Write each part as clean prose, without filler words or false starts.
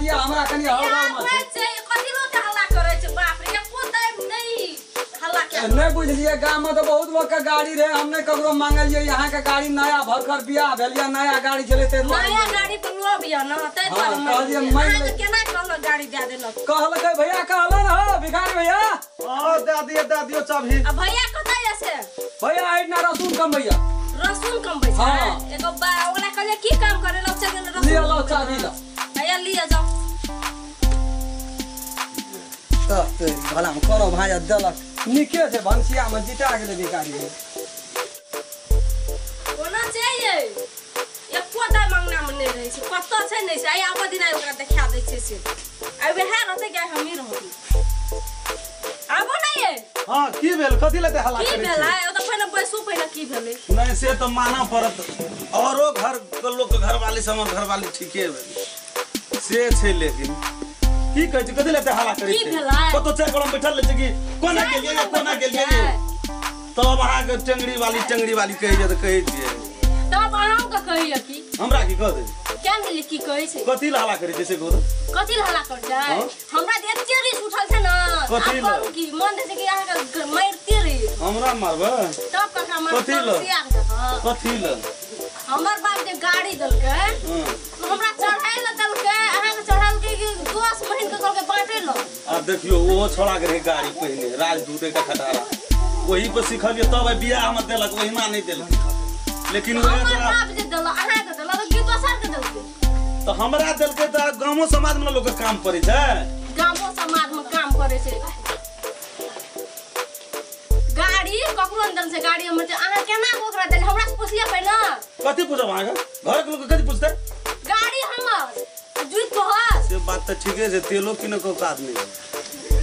दिया हमरा कनी हड़बड़ में छै। कथि लो त हल्ला करै छै बाप रे एको टाइम नहीं हल्ला के नहीं बुझलिए। गांव में तो बहुत लोग के गाड़ी रहे, हमने ककरो मांगलिए। यहाँ के गाड़ी नया भरकर बियाह भेल या नया गाड़ी चले ते नया गाड़ी पर लोभ या ना ते द्वारे कहलिए मांग के केना कहलो गाड़ी दे देलक। कहलकै भैया कहलन हो भिखारी भैया। हां दे दियो दे दियो चाभी। आ भैया कतय से? भैया आइ ना रसून कम भैया रसून कमबै छै। एगो बा ओकरा कहलिए की काम करे लो चल रसून लिया लो चाभी लो भैया लिया जाओ। त भला हम करो भाई देलक निके छै भनसिया में जिता गेलै भिखारी। कोना चाहिए एको दाइ मंगना में नहीं रहै छै कत छै नहीं छै। आइ आब दिन आइ ओकरा देखा दै छै से आइ वएह रहतै कि हमही रहबै। आबो नहीं है। हां की भेल कथि लते हल्ला की करै भेल आइ ओ त पहिने बैसू पहिने की भेलै नहीं से तो माना पड़त। औरो घर के लोग के घरवाली समर घरवाली ठीके भेल से छै लेकिन की कहै छै कथि लते हल्ला करै की छै भेलै? कतो चारि गोड़ा बैठल रहै छै कि कोना गेलियै कोना गेलियै तब अहाँ के टेंगड़ी वाली कहै छै त कहै छियै। तब अहाँ के कहैया की हमरा की कह दे क्या मिली की कहै छै कथि ल हल्ला करै छै से कहू त कथि ल हल्ला कर छै? हमरा त एते रिस उठल छै ना कथि ल? करू की मन दे छै कि अहाँ के मारते रही हमरा मारबै तब ककरा मार कथि ल? कथि ल? हमर बाप जे गाड़ी देलकै हमरा चढ़ाई ल देलकै अहाँ के चढ़ालकै कि 10 महीन के कहलकै बांटे ल। आ देखियो ओहो छोड़ा के रहे गाड़ी पहिने राजदूत के खटारा वही पर सिखलियो तब बियाह हम देलक वही मां नहीं देलक। लेकिन हमर बाप जे देलक अहाँ के देलक कि दोसर के देलकै? तो हमरा देलकै त गामो समाज में लोग के काम पड़ै छै। गामो समाज में काम करै छै गाड़ी ककरो अंदर से गाड़ी हमर छै। अहाँ केना ओकरा देल हमरा से पुछिए पहिने। कथि पूछब अहाँ के घर के लोग कथि पूछतै? गाड़ी हमर जुइत कहत से बात त ठीके छै। तेलो किने के औकात नहीं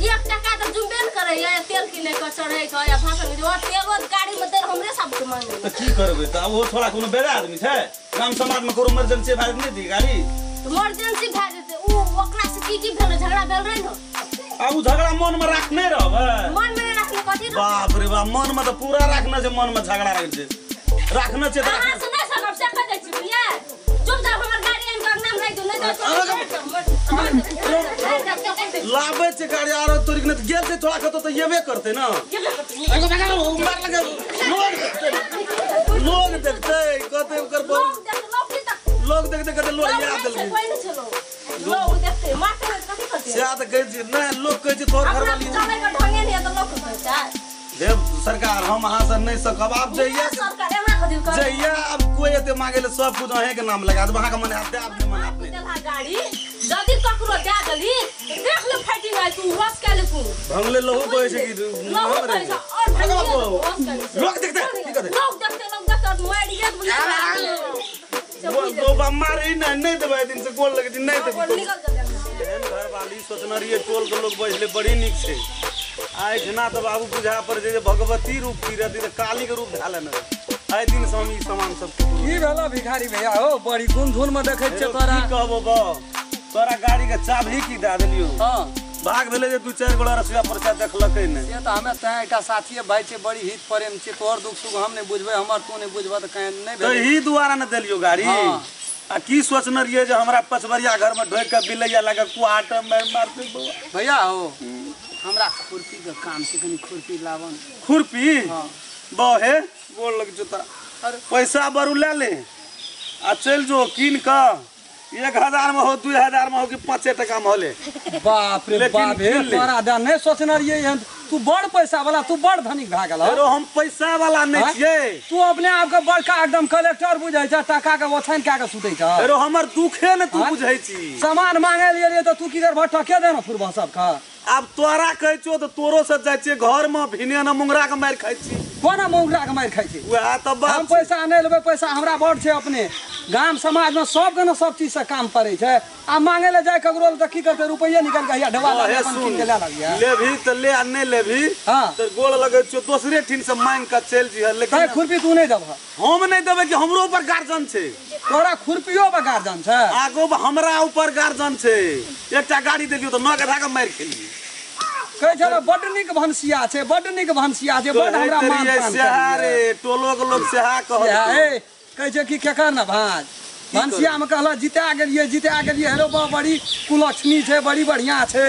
एक टका त जुम्बे न करै या तेल किने के चढ़ै के या भाषण के और तेलो गाड़ी में तेल हमरे सब के मांगे त की करबै त अब ओ थोड़ा कोनो बेरा आदमी छै गाम समाज में कोनो इमरजेंसी भए नहीं दी गाड़ी इमरजेंसी भए जेतै उ ओकरा से की की भेल झगड़ा भेल रहै न। आ उ झगड़ा मन में राखने रहबै मन में राखने कथि? बाप रे बाप मन में त पूरा राखना छै मन में झगड़ा राखै छै राखना छै त अहाँ से नहीं सकब से कह दै छी बुझलियै। चुप जा हमर गाड़ी आनि के नाम राखि दू नहीं त लाबै छै गाड़ी आरो तोरी के गेल छै थोड़ा कतो त येबे करतै ना। एगो बेगा मार लगे लोग देखतै कहतै ओकर लोग देखतै कहतै लोग याद देलकै लोग देखतै मारतै कथि करतै से त कहै छी नहीं लोग कहै छै तोहर घरवाली चलै के ढंगे नहीं त लोग कहै छै। देव सरकार हम अहाँ से नहीं सकब आप जइया सरकार एना कथि कर जइया अब कोई एते मांगे ले सब कुछ अहे के नाम लगा देब अहाँ के मन हाथ दे आप मन हाथ नहीं देलहा गाड़ी जदी ककरो दे देली देख ले फाटी नहीं तू होश के ले तू भंगले लहू बहै छै कि लहू बहै छै और लोग देखते की करते लोग देखते लोग देखते मारि गेल बुझलियै बाबा मारे नहीं नहीं देबै दिन से गोल लगे नहीं देबै निकल जा। एहन घरवाली सोचने रहिए टोल के लोग बैठले बड़ी नीक छै आइ ठिना त बाबू बुझा पर जे भगवती रूप की रहती त काली के रूप धाले न आइ दिन से हम ई सामान सब की भेला भिखारी भैया हो बड़ी गुनधुन में देखै छै तोरा की कहबो बा तोरा गाड़ी के चाभी की दे देलियो। हां भाग भेलै जे दू चारि गोड़ा रसुआ परचा देखलकै नै से त हमे तैं एकटा साथिये भाई छै बड़ी हित प्रेम छै तोहर दुख सुख हम नहीं बुझबै हमर तू नहीं बुझबा त कहीं नहीं त ई दुआरा न देलियो गाड़ी। आ की सोचने रहिए जे हमरा पछबरिया घर में ढोक के बिलैया लगा कुआट में मारते बौआ। भैया हो हमरा खुरपी के काम छै कनी खुरपी लावन। खुरपी? हां बहे गोल लग जो तोरा पैसा बरू ले ले आ चल जो कीन के 1000 में हो 2000 में हो कि 5 टका में होले। बाप रे बाप हे तोरा दा नहीं सोचने रहिए एहन तू बड़ पैसा वाला तू बड़ धनिक भए गेल। अरे हम पैसा वाला नहीं छियै तू अपने आप के बड़का एकदम कलेक्टर बुझै छ टका के ओछाइन कए के सुतै छ। अरे हमर दुखे ने तू बुझै छी सामान मांगे लिए त तू की करबह टके दे न फुरबह सबके। आब तोरा कहै छियौ त तोरो से जाइ छियै घर में भिने न मुंगरा के मारि खाइ छी। कोना मुंगरा के मारि खाइ छी? वएह त बात। हम पैसा नहीं लेबै पैसा हमरा बड़ छै अपने गाम समाज में सब के न सब चीज से काम पड़ै छै आ मांगे ले जाय ककरो त की करतै रुपैया निकाल के हैया ढेबा लगा अपन कीन के ले लागिया। लेबही त ले आ नहीं लेबही त गोल लगै छियौ दोसरे ठिन से मांग के चलि जइह। लेकिन खुरपी तू नहीं देबह। हम नहीं देबै कि हमरो ऊपर गार्जन छै। तोरा खुरपियो पर गार्जन छै? आगो हमरा ऊपर गार्जन छै। एकटा गाड़ी देलियौ त 9 गधा के मारि खेलियै। कहै छल बड नीक भनसिया छै बड नीक भनसिया छै बड हमरा मान पान रे टोलो के लोग सेहा कहल ए कहै छै कि केकर न भाज भनसिया में कहला जिता गेलिए जिता गेलिए, हेलो बा बड़ी कुलक्षणी छै, बड़ी बढ़िया छै।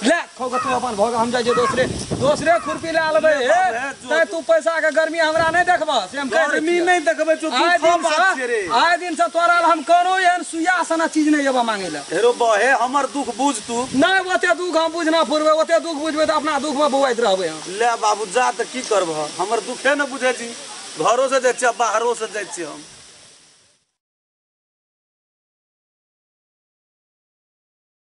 ले खो तू अपन भोग, हम जाइ छियै दोसरे दोसरे खुरपी ले लेबै। हे तै तू पैसा के गर्मी हमरा नहि देखबह से हम कहि दै गर्मी छियौ। नहि देखबै छौ, तू आइ खा दिन बात से छै रे। आइ दिन से तोरा लए हम कोनो एहन सुइया सना चीज नहि एबऽ मांगै लए। हेरो बहे हमर दुख बुझ तू। नहि ओते दुख हम बुझना फुरबै, ओते दुख बुझबै तऽ अपना दुख में बौआइत रहबै हम। ले बाबू जा तऽ की करबह, हमर दुखे ने बुझै छी, घरो से जाइ छियै बाहरो से जाइ छियै हम।